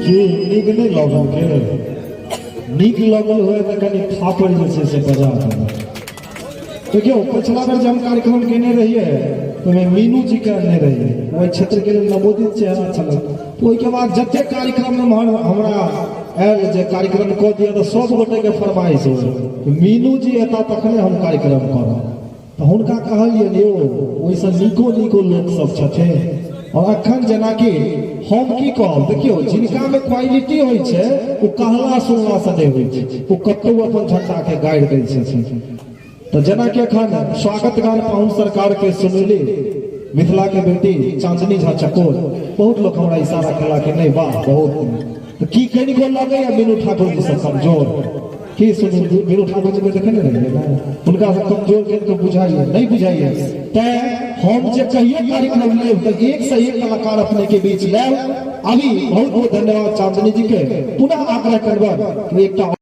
की नीक नहि लगल के नीक लगल हुए तऽ कनि थापड़ जे छै से बजा देबै। देखियौ, पछिला बेर जे हम कार्यक्रम केने रहियै तऽ ओहिमे मीनू जी के अनने रहियै। ओहि क्षेत्रके लेल नवोदित चेहरा छलै। ओहिके बाद जते कार्यक्रममे हमरा आयल जे कार्यक्रम कऽ दिअ, तऽ सब गोटेके फरमाइश होइ, मीनू जी एता तखने हम कार्यक्रम करब। तऽ हुनका कहलियनि, यौ, ओहिसँ नीको नीको लोक सब छथिन। आओर अखन जेनाकि हम की कहब, देखियौ, जिनकामे क्वालिटी होइ छै ओ कहला सुनलासँ नहि होइ छै, ओ कतहु अपन झंडाके गाड़ि दै छथिन। तऽ जेनाकि अखन स्वागत गान पाहुन सरकार के सुनेली मिथिला के बेटी चांदनी झा चकोर। बहुत लोग हमरा इशारा केला कि नहीं, वाह, बहुत। तऽ की कनिको लगैया मीनू ठाकुर जी से कमजोर की? सुनील जी, मीनू ठाकुर जी के देखने रहियै ने? हुनका से कमजोर कनिको बुझाइए नहीं बुझाइए? तैं हम जे कहियो कार्यक्रम लेब तऽ एक से एक कलाकार अपने के बीच लायब। अभी बहुत बहुत धन्यवाद चांदनी जी के। पुनः आग्रह करब कि एकटा